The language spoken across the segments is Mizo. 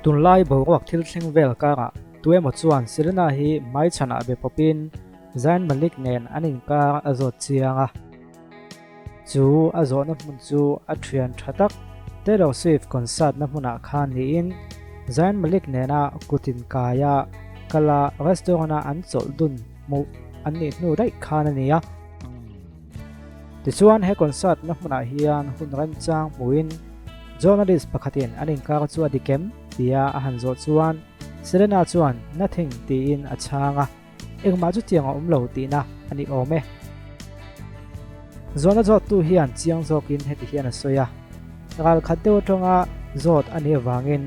Tunlai boruak thil thleng vel karah tuemaw chuan Selena hi hmaichhanah be pawpin Zayn Malik nen an inkar a zawt chiang a. Chu a zawhna hmun chu a thian tha tak Taylor Swift concert na hmunah khan niin Zayn Malik nena kut inkaia kala restaurant-a an chawlh dun hmuh an nih hnu daih khan a ni a. Tichuan he concert na hmunah hian hun remchang hmuhin journalist pakhatin an inkar chu a dik em tia a han zawh chuan Selena chuan nothing tiin a chhang a, engmah chutiang a awm lo tihna a ni awm e. Zawhna zawttu hian chiang zawkin heti hian a sawi a, ralkhat deuh atanga zawt a nih avangin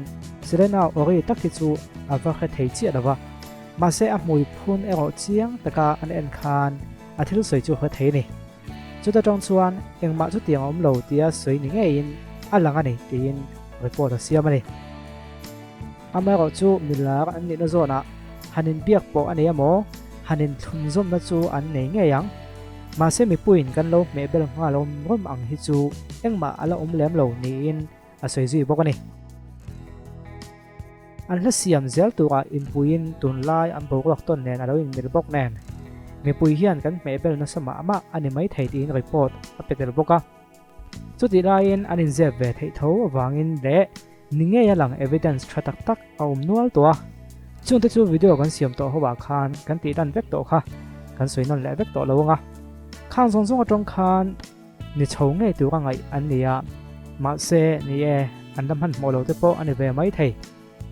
Selena awri tak hi chu a va hre thei chiah lo va, mahse a hmui phun erawh chiang taka an en khan A thil sawi chu hre thei a ni. Chuta tang chuan engmah chutiang a awm lo tia sawi ni ngeiin a lang a ni tiin report a siam a ni. Amaherawh chu milar an nihna zawnah han inbiak pawh a nei emaw han inthlunzawmna chu an nei ngei ang. Mahse mipuiin kan lo hmehbel nghal awm rawm ang hi chu engmah a la awm lem lo niin a sawi zui bawk a ni. An hla siam zel turah inpuiin tunlai an boruak tawn nen a lo inmil bawk nen, mipui hian kan hmehbel nasa mah mah a ni maithei tiin report a pe tel bawk a. Chutih laiin an inzep ve theih tho avangin leh ni ngei a lang evidence tha tak tak a awm nual tawh a. Chungte chu video kan siam tawh ho ah khan kan tih lan vek tawh kha kan sawi nawn leh vek tawh lo ang a. Khang zawng zawng atang khan Ni chho ngei tur a ngaih an ni a, mahse, ni e, an la hmanhmawh lo te pawh a ni ve mai thei.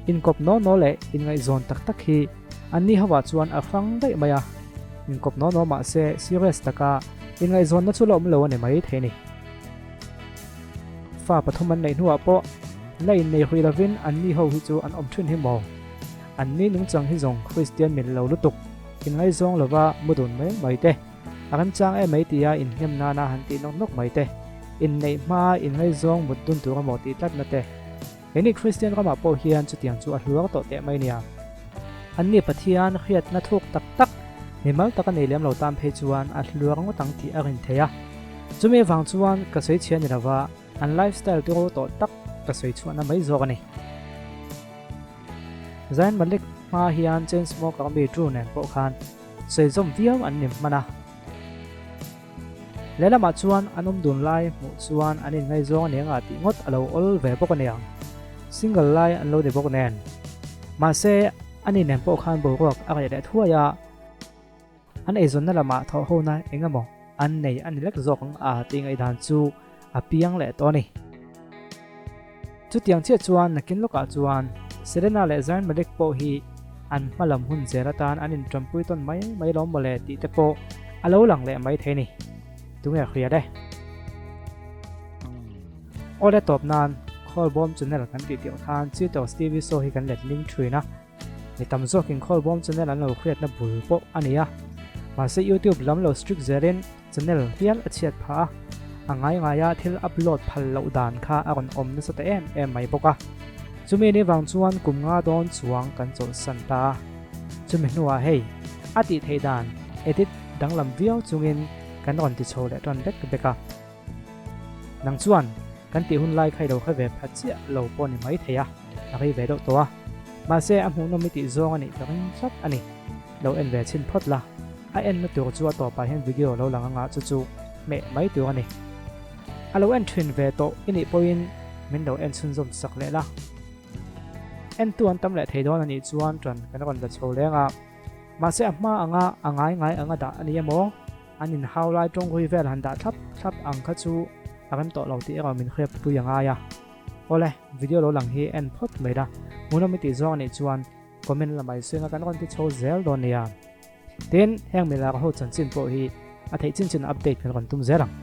Inkawp naw naw leh inngaihzawn tak tak hi an ni hovah chuan a hrang daih mai a, inkawp naw naw mahse serious taka inngaihzawnna chu la awm lo a ni mai thei a ni. Fa pathum an neih hnuah pawh la innei hui lovin an ni ho hi chu an awm thin hi maw? An ni nungchang hi zawng Kristian mil lo lutuk, inngaizawng lova mu dun mai mai te. A remchang em mai tia inhnem nana han tih nawk nawk mai te, inneih hma inngaizawng mut dun tur emaw tih tlatna te. Keini Kristian ramah pawh hian chutiang chu a hluar tawh teh mai nia. Anni Pathian hriatna thuk tak tak mimal taka nei lem lo tan phei chuan a hluar ngawt ang tih a rin thei a. Chumi avang chuan ka sawi chhia ni lova an lifestyle turu tawh tak ka sawi chhuahna mai zawk a ni. Zayn Malik hma hian Chainsmoker mi Drew nen pawh khan Sawi zawm viau an ni hman a. Lehlamah chuan an awm dun lai hmuh chuan an inngaizawng a ni anga tih ngawt a lo awl ve bawk a niang. Single lai an lo ni bawk nen. Mahse, ani nen pawh khan boruak a reh leh thuai a, an eizawnna lamah thawhhona eng emaw an nei a ni lek zawk ang a tih ngaihdan chu a piang leh tawh a ni. Chutiang chiah chuan nakin lawkah chuan Selena leh Zayn Malik pawh hi an hma lam hun zel atan an inṭampui tawn mai mai lawm mawle tih te pawh a lo lang leh mai thei a ni. Tunge hria le? Awle tawp nan Khawlbawm channel kan tih tih khan Cheetos TV show hi kan let ling ṭhin a, mi tam zawkin Khawlbawm channel an lo hriatna bul pawh a ni a, mahse YouTube lam lo strict zelin Channel hial a chhiat phah a, a ngai ngaia thil upload phal loh dan kha a rawn awm nasa ta em em mai bawk a. Chumi ni vang chuan kum nga dawn chuang kan chawlhsan ta a. Chumi hnuah hei, a tih theih dan edit danglam viau chungin kan rawn ti chho leh tan bek bek a. Nang chuan kan tih hun lai kha i lo hre ve pha chiah lo pawh ni mai thei a, a rei ve deuh tawh a. Mahse a hmuhnawm i tih zawng a nih ka ring tlat a ni. Lo en ve chhin phawt la. A enna tur chu a tawpah hian video lo lang anga chu chu hmeh mai tur a ni. A lo en thin ve tawh i nih pawhin min lo en chhunzawm sak leh la. Entu an tam leh thei dawn a nih chuan ṭan kan rawn la chho leng a. Mahse a hma anga a ngai ngai anga dah a ni emaw an inhau lai tawnghui vel han dah thlap thlap ang kha chu a rem tawh lo tih erawh min hriatpui a ngai a. Awle, video lo lang hi en phawt mai la. Hmuhnawm i tih zawng a nih chuan Comment lamah i suinga kan rawn ti chho zel dawn nia. Tin, heng milar ho chanchin pawh hi a theih chin chin update kan rawn tum zel ang.